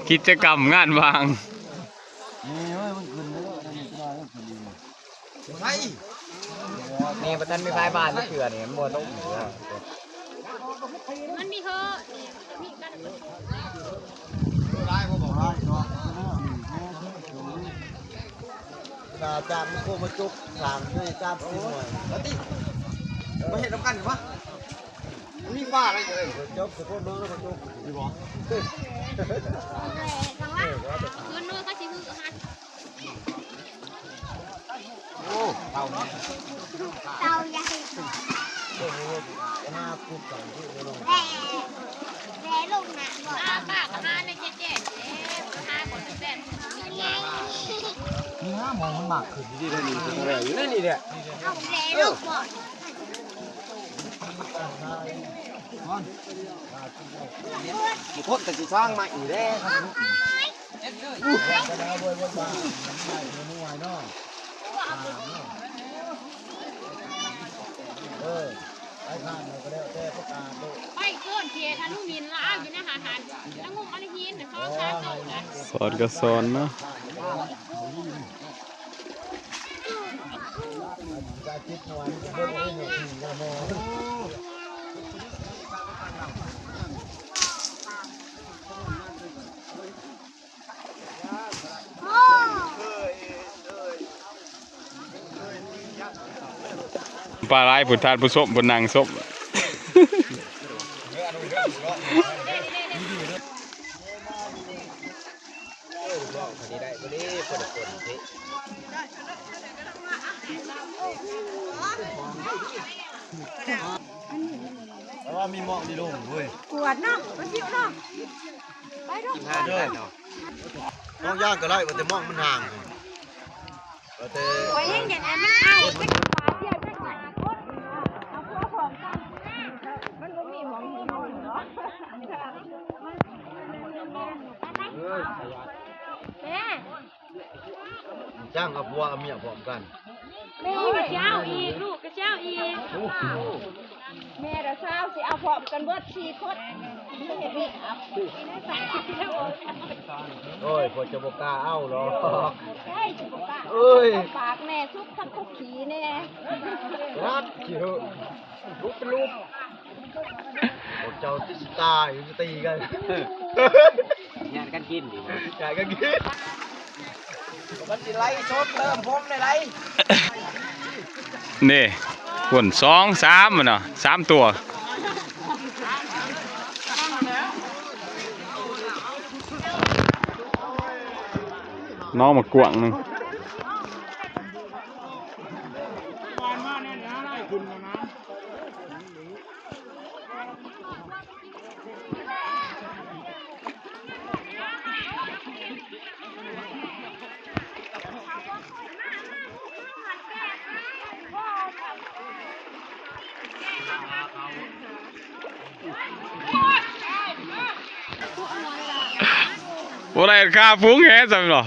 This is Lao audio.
ກິດຈະກຳງານຫວ່າງ ນີ້ເອີຍ ມັນຂຶ້ນເດີ ອັນນີ້ກໍໄດ້ຂຶ້ນອີກ ໄປ ນີ້ບໍ່ທັນມີໃຜບ້ານຈັກເທື່ອນີ້ ມັນບໍ່ຕົກ ມັນມີເຮີ ນີ້ ມັນມີກັນ ຫຼາຍບໍ່ ບໍ່ຫຼາຍເນາະ ດາຈາກມັນໂຄມາຈົກສ້າງຢູ່ສາມສີ່ໜ່ວຍ ມາຕິ ມາເຮັດນຳກັນວະ. ມີປາໄດ້ເລີຍ ຈົບ ສະໂພດເບິ່ງແລ້ວກໍຈົບ ດີບໍ່? ຄືນໂນ້ນເຂົາຊິຮືອາຫານ ໂອ້ ເຕົາໃຫຍ່ ເຕົາໃຫຍ່ ໂອ້ໂຫ ຫາຄຸດກັນ ແລ່ ແລ່ລົງນ້ຳບໍ່? ອາ ປາກະຫາໃນແຈ້ໆ ເດ້ ຫາບໍ່ແຊບ ນີ້ນະ ໝອງມັນມັກຂຶ້ນ ຢູ່ໃນນີ້ ຢູ່ໃນນີ້ແຫຼະ ເອົາແລ່ລົງບໍ່? ຊິພົ້ນແຕ່ຊິສ້າງໃໝ່ນີ້ແຫຼະ ເອີ ໄປເກີນເຂດອະນຸມິນລະ ເອົາຢູ່ໃນຫາດ ລະງຸມອະລະຫີນນະ ສອງສາມໂຕນະ ສອນກໍສອນເນາະ. ປາຫຼາຍພຸ້ນ ທ່ານຜູ້ຊົມ ເພິ່ນນັ່ງຊົມ. ແຕ່ວ່າມີເໝາະນີ້ລົງເວີຍ ກວດເນາະ ປາຊິວເນາະ ໄປເດີ ເດີ ເນາະ ເໝາະຢ່າງກໍໄດ້ ວ່າແຕ່ເໝາະມັນຫ່າງ ວ່າແຕ່ ຂ້ອຍແຮ່ງຢາກໃຫ້ມັນໄອ ມັນຂວາດຽວຈັກໜ້ອຍ ເອົາພວກພ້ອມກັນ ມັນບໍ່ມີໝ່ອງຢູ່ເນາະ ເອີ ແມ່ ຈ້າງເອົາຜົວເອົາເມຍພ້ອມກັນ ແມ່ກໍຊິເອົາອີກ ລູກກໍຊິເອົາອີກ ແມ່ລະຊາວຊິເອົາພ້ອມກັນເບິດສີ່ຄົນ ໂອ້ຍ ພໍ່ຈະບໍ່ກ້າເອົາດອກ ເອີຍ ປາກແມ່ສຸກທັງຄຸກຂີ້ແນ່ ຮັກຂີ້ເຫີ ລຸກເປັນລຸກ ພວກເຈົ້າຕິດສະຕາຢູ່ ຈະຕີກັນ ຍາດກັນກິນດີ ຍາດກັນກິນ ມັນຊິໄລ່ສົດເລີ່ມຜົມໄດ້ໄດ໋ ນີ້ພຸ້ນ ສອງ ສາມ ມັນນະ ສາມຕົວ ນ້ອງໝາກກວາງໜຶ່ງ ບໍ່ໄດ້ຂ້າຝູງແຮງຊັ້ນເນາະ.